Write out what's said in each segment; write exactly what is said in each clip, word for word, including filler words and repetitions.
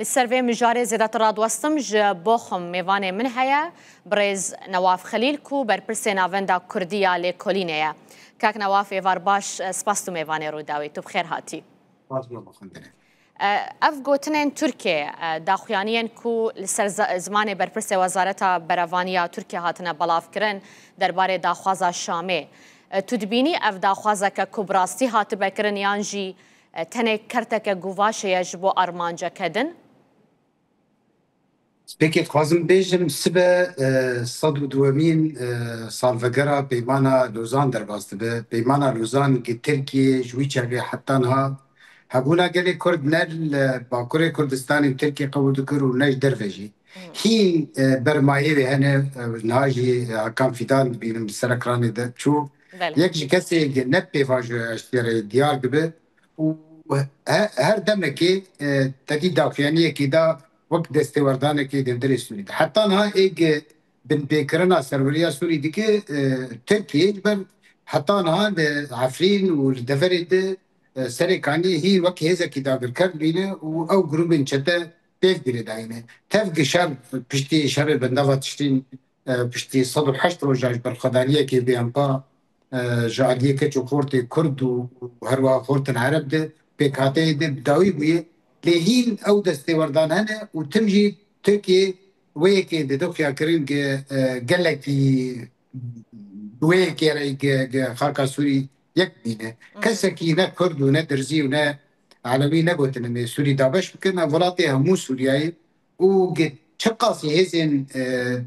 Li ser vê mijarê zêdetir radiwestim, ji Bochum mêvanê min heye, birêz Newaf Xelîl ku berpirsê Navenda Kurdî ya Lêkolînê ye. Kak Newaf, êvar baş, spas tu mêvanê Rûdawê, tu bi xêr hatî. Spas bo xwendinê. E, ev gotinên Tirkiyê, e, daxuyaniyên ku li ser za-, zimanê berpirsê Wezareta Berevanî ya Tirkiyê hatine belavkirin derbarê daxwaza Şamê. E, tu dibînî ev daxwazeke ku bi rastî hatibe kirin yan jî e, tenê kerteke guvaşê ye ji bo armanceke din? Pêkê dixwazim bêjim, sibe, e, sed û duwemîn, e, salvegera Peymana Lozan derbas dibe. Peymana Lozan gi Tirkiyê ji wî çaxê heta niha hebûna gelê Kurd ne li Bakurê Kurdistanê Tirkiyê qebûl dikir û ne ji derve jî. Hîn, e, bermayê wê hene, e, niha jî, e, Hakan Fîdan dibînim li ser ekranê de çû. Belê. Yek ji kesê ne pêvajoya ji tê re diyar dibe û he-, her demekê, e, tedî daxuyaniyekê de wek destêwerdanekê di hundirê Sûrî de. Heta niha êg binpêkirina serweriya Sûrî dike, e, Tirkiye ji ber heta niha li Efrîn û li deverê de, e, Serê Kaniyê hîn wek hêzekî dagirker dibîne û ew grûbên çete pêv girêdayî ne. Tev gi şer, piştî şerê bendava Tişrîn, e, piştî sed û heşt roja ji berxwedaniyekê bêhempa, e, ji aliyê keç û xortê Kurd û, û herwiha xortên Ereb de pêkhateyê de bi dawî bûye. Lê hîn ew destêwerdan hene û tim jî Tirkiye wê yekê dide xuyakirin ki, e, gelekî bi wê yekê re gi, gi xaka Sûrî yek bîne. Kesekî ne Kurd û ne Dirzî û ne Elewî negotine me Sûrî dabeş bikin, ev welatê hemû Sûriyayê û gi çiqasî hêzên, e,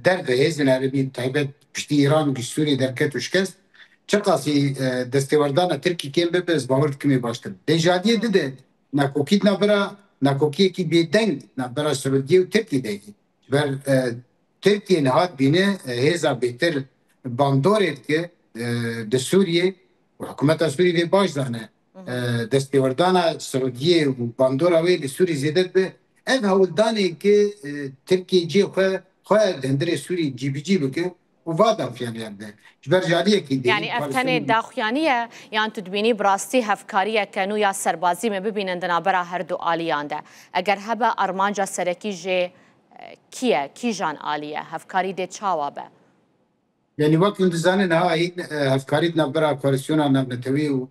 derve, hêzên Erebî taybet piştî Îran ji Sûriyê derket û şikest, çiqasî, e, destêwerdana Tirkî kêm bibe, ez bawer dikim ê baştir. Dê ji aliyê di de nakokî di navbera, nakokiyekî bêdeng di navbera Siûdiyê û Tirkî de ye. Ji ber, e, Tirkiye niha dibîne, e, hêza bêtir bandorê dike, e, di Sûriyê û hikûmeta Sûrî vê baş zane. E, destêwerdana Siûdiyê û bandora wê li Sûrî zêde dibe. Ev hewldanê ki, e, Tirkiye cihê xwe, xwe di hundirê Sûrî cîbicî bike û va daxuyaniyan de. Ji ber ji aliyekî dê. Yanî ev tenê daxuyaniye yan tu dibînî bi rastî hevkariyeke nû ya serbazî me bibînin di navbera her du aliyan de? Eger hebe armanca serekî jê, e, kî ye, kîjan alî ye, hevkarî dê çawa be? Yanî wek hûn dizanin, ha hîn, e, hevkarî di navbera Koalîsyona Navnetewî û,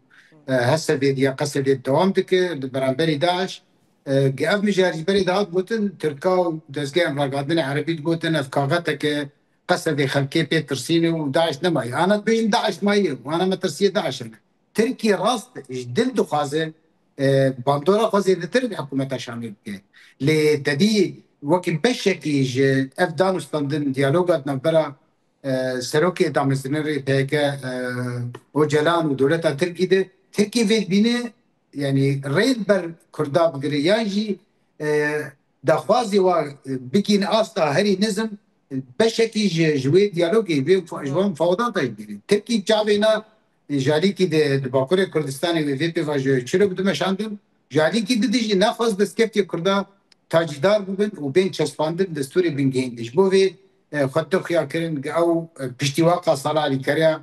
e, Hesedê ya Qesedê dewam dike di beramberî DAIŞ. E, ge ev mijar ji berê dihat gotin, Tirka û dezgehên ragihandinê Erebî digotin, ev kaxeteke Qesedê xelkê pê tirsîne û DAIŞ nemayî. Ana dibêjin DAIŞ mayî, wana metirsiyê DAIŞ hene. Tirkiye rast ji dil dixwaze, e, bandora xwe zêdetir bi hikûmeta Şamê bike. Lê tedî wekî beşekî ji ev danûstandin diyaloga di navbera, e, serokê damezrînerê P Y K, e, Ocalan û dewleta Tirkî de Tirkiye vê dibîne, yanî rê li ber Kurda bigire yan jî, e, daxwazê wa, e, bigihîne asta herî nizm, e, beşekî ji, ji wê diyalogê, wê fa-, ji wan mufawedata jî bigire. Tirkî çavê na, e, ji alîkî di, di Bakurê Kurdistanê wê vê pêvajoyê çiro bide meşandin, ji alîkî di dijî naxwaz destkeftiyê Kurda tacîdar bibin û bên çespandin destûrê bingehîn de. Ji bo vê, e, xwe tu xuya kirin, ew, e, piştî waka sala alîkariya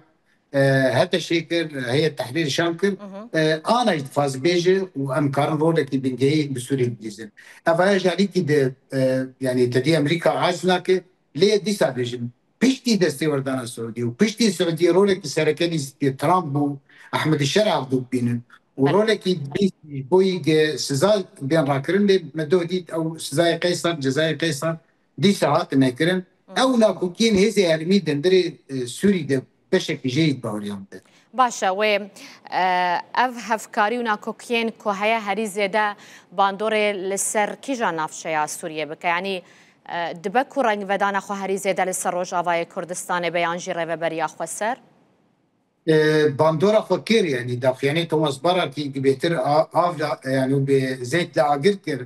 e, HTŞ'ê kir, Heyet Tehrîr Şam kir, e, ana jî dixwaze bêje û em karin rolekî bingehî bi Sûriyê bilîzin. Ev aya ji alîkî de, e, yanî tedî Amerîka aciz nake, lê dîsa bêjin, piştî destêwerdana Siûdî û piştî Siûdî rolekî sereke lîstikê Trump û Ehmedî Şer hevdû bibînin û rolekî dibî ji bo yî ge siza bên rakirin, lê me doh dît ew sizayê Qeysar, cezayê Qeysar dîsa hatine kirin. Ew nakokiyên hêzê herêmî di hundirê, e, Sûrî de beşekî jê yî baweriyan bide. Baş e, wê, e, ev hevkarî û nakokiyên ku heye herî zêde bandorê li ser kîja navçeya Sûriyê bike? Yanî, e, dibe ku rengvedana xwe herî zêde li ser Rojavayê Kurdistanê be yan jî Rêveberiya Xweser? E, bandora xwe kir, yanî daxuyanê Thomas Barakî bêtir a-, av la, yanî bi zeyt li agir kir.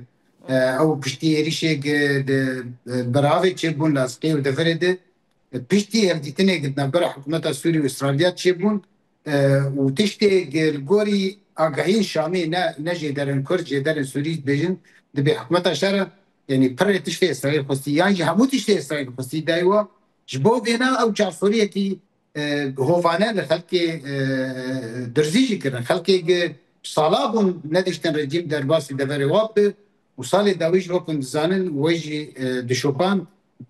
E, ew piştî êrîşê gi di, e, beravê çêbûn Lazqê û deverê de, e, piştî hevdîtinê gi di navbera hikûmeta Sûrî û Îsraîliya çêbûn, e, û tiştê gi li gorî agahiyên Şamê ne, ne jêderên Kurd, jêderên Sûrî dibêjin, dibê hikûmeta şer e, yanî pirê tiştê Îsraîl xwestî, yan jî hemû tiştê Îsraîl xwestî dayî wa, ji bo vêna ew çavsoriyekî e, hovane li xelkê, e, Dirzî jî kirin. Xelkê gi sala bûn nediştin rejîm derbasî deverê wa bi Û salê dawî jî wek hûn dizanin, wê jî, e, dişopand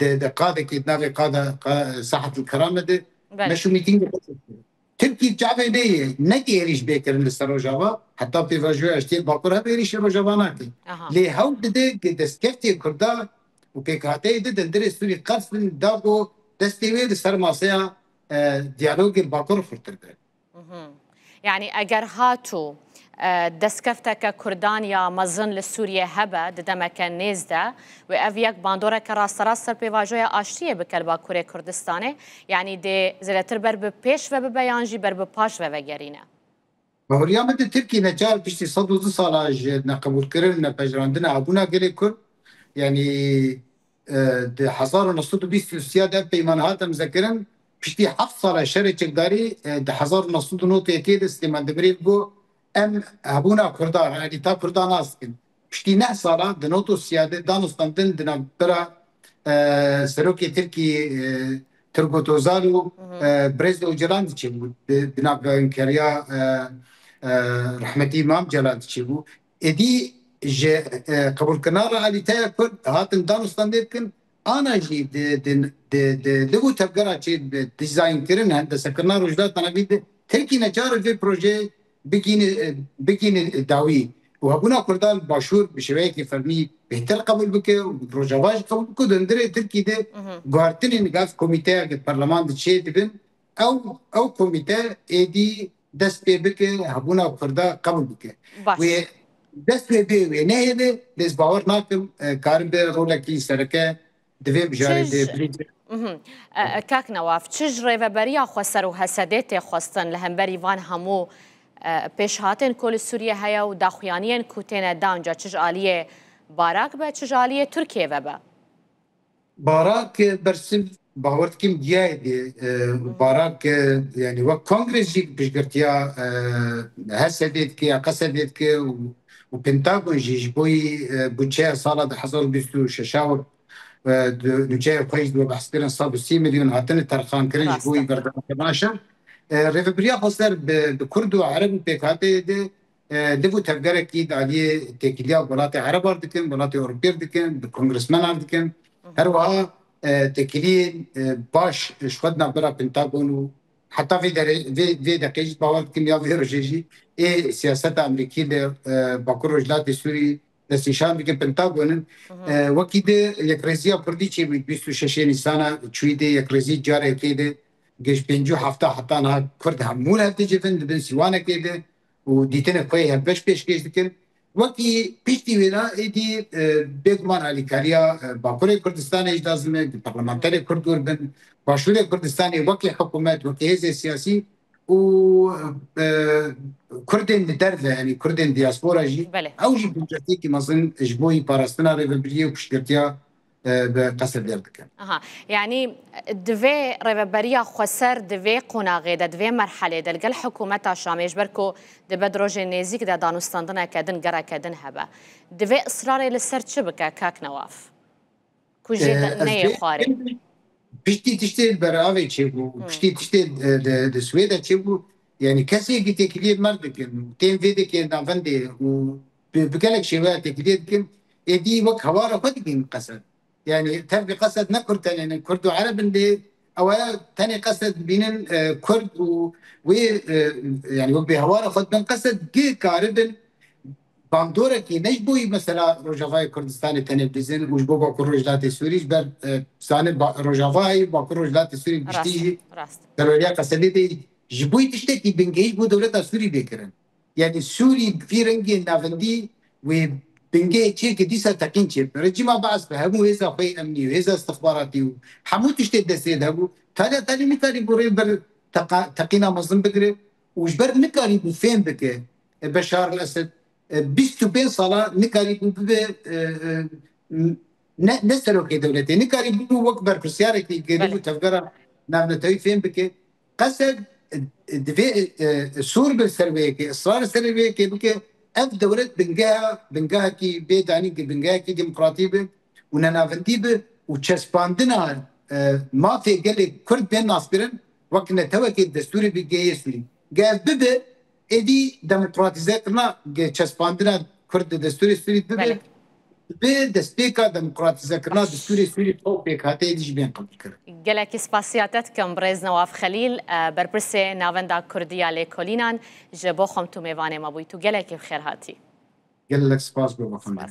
di, di qadekî, di navê qada, qa-, Sahet el Kerame de Belê. meşû mîtîngê xwe kir. Tirkî çavê nê ye, ne ki êrîş bê kirin li ser Rojava, heta pêvajoya ji tê Bakur hebe êrîşê Rojava nake. Aha. Lê hewl dide ki destkeftê Kurda û pêkhateyê di dindirê Sûrî qels bin da ku destê wê li ser maseya, e, diyalogê Bakur xurtir be. Mhm. Yani eger hatu, e, destkefteke Kurdan ya mezin li Sûriye hebe di demeke nêz de, wê ev yek bandoreke rasterast ser pêvajoya aştiyê bike li Bakurê Kurdistanê, yani dê zêdetir ber bi pêş ve bibe yan jî ber bi paş ve vegerîne? Baweriya min di Tirkî neçar piştî sed û du sala ji neqebûlkirin, nepejirandina hebûna gelê Kurd, yanî, e, di hezar û neh sed û bîst û sê de ev peyman hat imzekirin, piştî heft sala şerê çekdarî, e, di hezar û neh sed û nod û yekê de Silêman Demirêl got, em hebûna Kurda, realîta Kurda nas dikin. Piştî neh sala di nod û sê de danûstandin di navbera, e, serokê Tirkî, e, Turgut Özal û, Hı hı. e, Birêz Ocalan diçêbû. Di, di navberinkeriya, e, e, rehmetî Mam Celal diçêbû. Êdî ji, e, qebûlkirina realîteya Kurd hatin danûstandê dikin. Ana jî di, di, di, di, di û tevgera çê di, dizaynkirin, hendesekirina Rojhilata Navîn de Tirkî neçar vê projeyê bigîne, bigîne dawî û hebûna Kurdan li Başûr bi şêweyekî fermî bêhtir qebûl bike û Rojava jî qebûl bike û di hundirê Tirkî de Hı hı. guhertinên gav komîteya ke perleman de çê dibin, ew, ew komîte êdî dest pê bike hebûna Kurda qebûl bike. Baş. Wê dest wê bê wê nehêle, lê ez bawer nakim, e, karibe rolekî sereke di vê mijarê de Çi j-, birî. Mhm. E, e, kak Newaf, çi ji Rêveberiya Xweser û H S D'ê tê xwestin li hemberî van hemû, e, pêşhatên ku li Sûriye heye û daxuyaniyên ku têne dan ca çi ji aliyê Barak be, çi ji aliyê Tirkiye ve be? Barak, e, bersiv bawer dikim giyayê dê, e, Hı. Barak, e, yani wek kongres jî piştgirtiya, e, H S D'ê dike ya Q S D'ê dike û, û Pentagon jî ji bo yî, e, budçeya sala du hezar û bîst û şeş û, e, du-, nûçeya xwe jî de behs kirin sed û sî milyon hatine terxankirin ji Rast bo e. yî berdewamkirina şer. E, Rêvebiriya Xweser bi, bi Kurd û Ereb û pêkhateyê de, e, liv û tevgerekî di aliyê têkiliya welatê Ereban dikin, welatê Ewropî dikin, bi kongresmenan dikin. Hı hı. Her wiha, e, têkiliyên, e, baş ji xwe di navbera Pentagon û heta vê derê, vê, vê deqê jî bawer dikim ya vê rojê jî ê siyaseta Amerîkî li, e, Bakur Rojhilatê Sûrî destnîşan dikin Pentagon in. Hı hı. E, wekî di yekrêziya Kurdî çêbû bîst û şeşê Nîsana çûyî de yekrêzî carekê de giş pêncî û heft heta niha Kurd hemû li hev dicivin di bin sîwanekê de û dîtinê xwe yê hevbeş pêşkêş dikin. Wekî piştî wêna êdî, e, bêguman alîkariya, e, Bakurê Kurdistanê jî lazim e, parlamenterê Kurd gur bin, Başûrê Kurdistanê wekî hikûmet, wekî hêzê siyasî û, e, Kurdên li derve, yanî Kurdên diaspora jî, Belê. ew jî bi cihekî mezin ji bo yî parastina rêvebiriyê û piştgirtiya, e, bi Qesedê re dikin. Aha, yanî divê rêveberiya xweser di vê qonaxê de, di vê merhelê de li gel hikûmeta Şamê, ji ber ku dibe di rojên nêzîk de danûstandineke din, gereke din hebe. Divê israrê li ser çi bike, kak Newaf? Ku jê E, de ez neyê dê xwarê. Piştî tiştê li Beravê çêbû, Hı. piştî tiştê, e, di, di Swêde çêbû, yanî kesê ki têkiliyê mer dikin, tên vê dikê navendê û bi, bi gelek şêweya têkiliyê dikin, êdî wek hewara xwe dikin Qesed. Yanî tevgê Qesed ne Kurd tenê ne Kurd û Ereb in lê ew aya tenê Qesed dibînin, e, Kurd û wê, e, yanî wek bê hewara xwe dibin Qesed gi karibin bandorekî ne ji bo yî mesela Rojavayê Kurdistanê tenê dizin û ji bo Bakur Rojhilatê Sûrî ji ber, e, zanê ba-, Rojavayê Bakur Rojhilatê Sûrî giştî Rast, jî rast. serweriya Qesedê de ji bo yî tiştekî bingehî ji bo dewleta Sûrî bê kirin. Yanî Sûrî bi vî rengê navendî wê bingehê çêke dîsa teqîn çêbike. Rejîma Beas bi hemû hêza xwe yê emnî û hêza istixbaratî û hemû tiştê destê de hebû. Taliya talî nikarî bo rê ber teqa-, teqîna mezin bigire û ji ber nikarî bû fêm bike. E, Beşar el Esed, e, bîst û pênc sala nikarî bû bibe, e, e, ne, ne serokê dewletê. Nikarî bû wek berpirsiyarekî gelî Belê. û tevgera navnetewî fêm bike. Qesed, e, divê, e, e, sûr bi ser wê yekê, israr ser wê yekê bike. Ev dewlet bingeha, bingehekî bê danî, bingehekî demokratî be û nenavendî be û çespandina, e, mafê gelê Kurd bên naskirin wek netewekê destûrê bingehê Sûrî. Ge ev bibe, êdî demokratîze kirina, ge çespandina Kurd di destûrê Sûrî bibe. Belê. bi destpêka demokratîzekirina destûrê Sûrî ew pêkhateyê dî jî bên qebûlkirin. Gelekî spasiya te dikim birêz Newaf Xelîl, e, berpirsê Navenda Kurdî ya Lêkolînan, ji bo xwe tu mêvanê me bûyî. Tu gelekî bi xêr hatî. Gelek spas bo Muhammed.